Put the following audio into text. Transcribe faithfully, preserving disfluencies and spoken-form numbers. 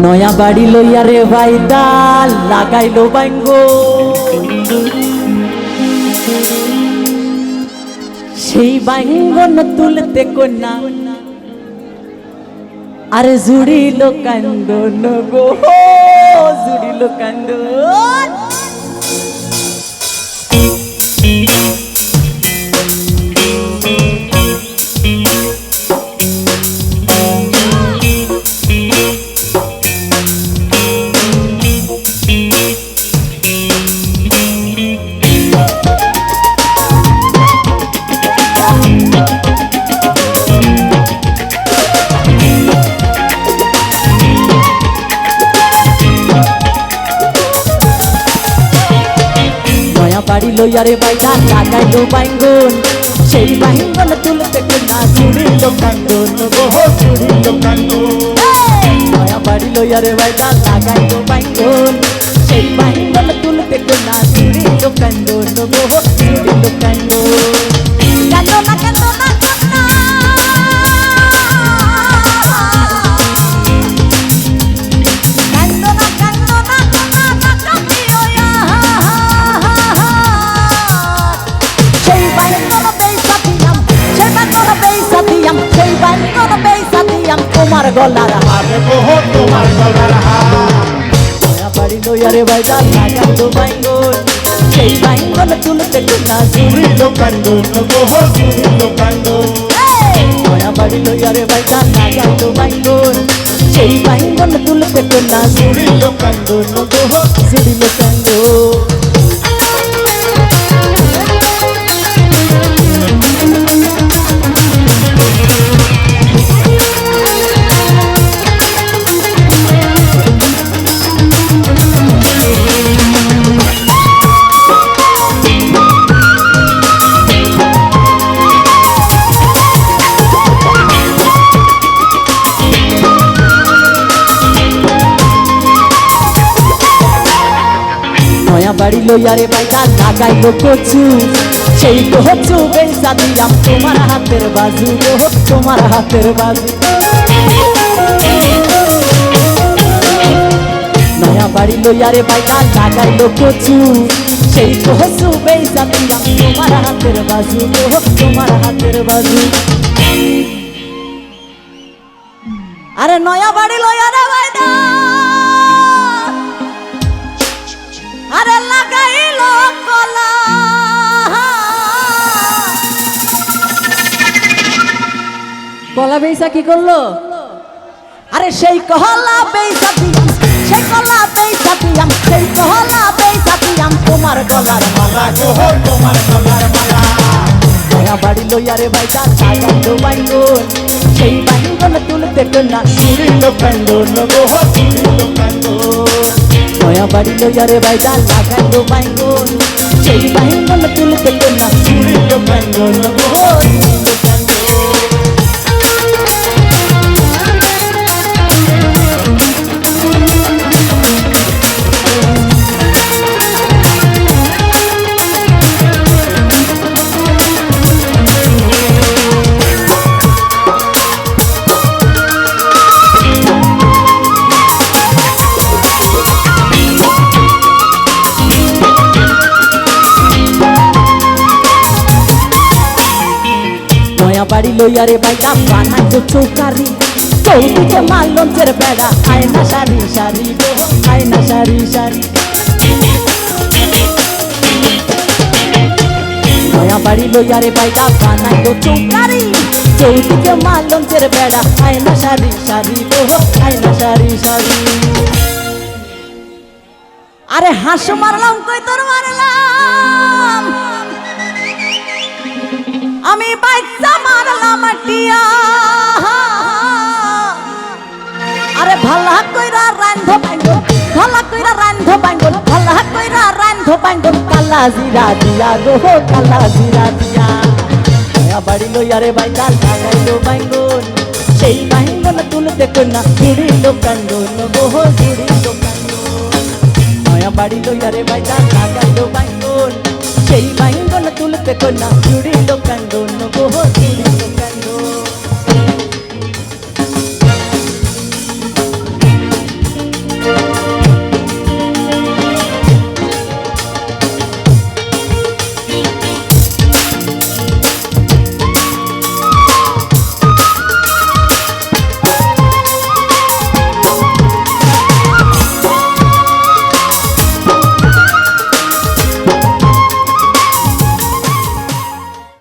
নয়া বাড়ি লইয়া রে বাইদা লাগাইলো বাইঙ্গন। সেই বাইঙ্গন তুলতে কন্যা আরে জুড়িল কান্দন গো, জুড়িল কান্দন। নয়া বাড়ি লইয়া রে বাইদা লাগাইলো বাইঙ্গন, সেই বাইঙ্গন তুলতে কন্যা জুড়িল কান্দন গো, জুড়িল কান্দন। নয়া বাড়ি লইয়া রে বাইদা লাগাইলো বাইঙ্গন, সেই বাইঙ্গন তুলতে কন্যা জুড়িল কান্দন গো, জুড়িল কান্দন। কান্দো না, কান্দো না, কান্দো না। কান্দো না, কান্দো না, কান্দো না, না কান্দিও। সেই বাইঙ্গন বেচা দিয়াম, সেই বাইঙ্গন বেচা দিয়াম, সেই বাইঙ্গন বেচা দিয়াম তোমার গলার হার। আরে ওহো, তোমার গলার হার। নয়া বাড়ি লইয়া রে বাইদা লাগাইলো বাইঙ্গন, সেই বাইঙ্গন তুলতে কন্যা জুড়িল কান্দন গো, জুড়িল কান্দন। নয়া বাড়ি লইয়া রে বাইদা লাগাইলো বাইঙ্গন, সেই বাইঙ্গন তুলতে কন্যা জুড়িল কান্দন গো, জুড়িল কান্দন। নয়া বাড়ি লইয়া রে বাইদা লাগাইলো কচু, সেই কচু বেচা দিয়াম তোমার হাতের বাজু গো, তোমার হাতের বাজু। নয়া বাড়ি লইয়া রে বাইদা লাগাইলো কচু, সেই কচু বেচা দিয়াম তোমার হাতের বাজু গো, তোমার হাতের বাজু। আরে নয়া বাড়ি লইয়া রে বাইদা, আরে লাগাইলো কলা। কলা বেচা কি করলো? আরে সেই কলা বেচা দিয়াম, সেই কলা বেচা দিয়াম, সেই কলা বেচা দিয়াম তোমার গলার মালা গো, তোমার গলার মালা। নয়া বাড়ি লইয়া রে বাইদা লাগাইলো বাইঙ্গন, সেই বাইঙ্গন তুলতে কন্যা জুড়িল কান্দন গো, জুড়িল কান্দন। নয়া বাড়ি লইয়া রে বাইদা লাগাইলো বাইঙ্গন, সেই বাইঙ্গন তুলতে কন্যা জুড়িল কান্দন গো, জুড়িল কান্দন। নয়া বাড়ি লইয়া রে বাইদা বানাইলো চৌকারি, চৌদিকে মালঞ্চের বেড়া, আয়না সারি সারি গো, আয়না সারি সারি। নয়া বাড়ি লইয়া রে বাইদা বানাইলো চৌকারি, চৌদিকে মালঞ্চের বেড়া, আয়না সারি সারি গো, আয়না সারি সারি। আরে হাঁস মারলাম, কই তোর মারলাম, আমি বাচ্চা মারলাম টিয়া। আরে ভালা কইরা রান্ধো বাইঙ্গন, ভালা কইরা রান্ধো বাইঙ্গন, ভালা কইরা রান্ধো বাইঙ্গন, কালা জিরা দিয়া গো, কালা জিরা দিয়া। নয়া বাড়ি লইয়া রে বাইদা লাগাইলো বাইঙ্গন, সেই বাইঙ্গন তুলতে কন্যা জুড়িল কান্দন গো, জুড়িল কান্দন। নয়া বাড়ি লইয়া রে বাইদা লাগাইলো বাইঙ্গন, সেই বাইঙ্গন তুলতে কন্যা জুড়িল কান্দন।